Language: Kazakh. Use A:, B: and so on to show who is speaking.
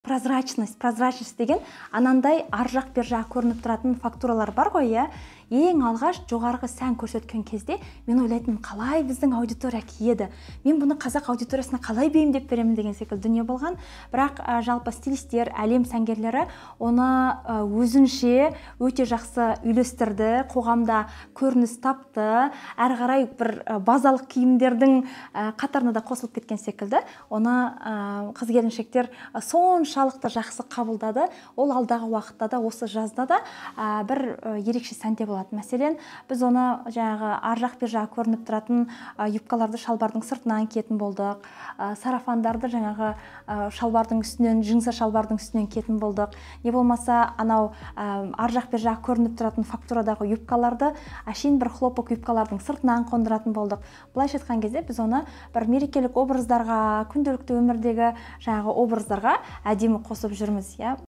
A: Прозрачность. Прозрачность деген анандай ар жақ, бер жағы көрініп тұратын фактуралар бар ғой, иә. Ең алғаш жоғарғы сән көрсеткен кезде мен ойлайтынмын: қалай біздің аудитория киеді, мен бұны қазақ аудиториясына қалай бейімдеп беремін деген секілді дүние болған. Бірақ жалпы стилистер, әлем сәнгерлері оны өзінше өте жақсы үйлестірді, қоғамда көрініс тапты, әрі қарай бір базалық киімдердің қатарына да қосылып кеткен секілді. Оны қыз келіншектер соншалықты жақсы қабылдады. Ол алдағы уақытта да, осы жазда да бір ерекше сәнде болады. Мәселен, біз оны жаңағы ар жақ, бер жағы көрініп тұратын юбкаларды шалбардың сыртынан киетін болдық, сарафандарды жаңағы шалбардың үстінен, джинсы шалбардың үстінен киетін болдық. Не болмаса анау ар жақ, бер жағы көрініп тұратын фактурадағы юбкаларды әшейін бір хлопок юбкалардың сыртынан қондыратын болдық. Былайша айтқан кезде, біз оны бір мерекелік образдарға, күнделікті өмірдегі жаңағы образдарға әдемі қосып жүрміз, иә.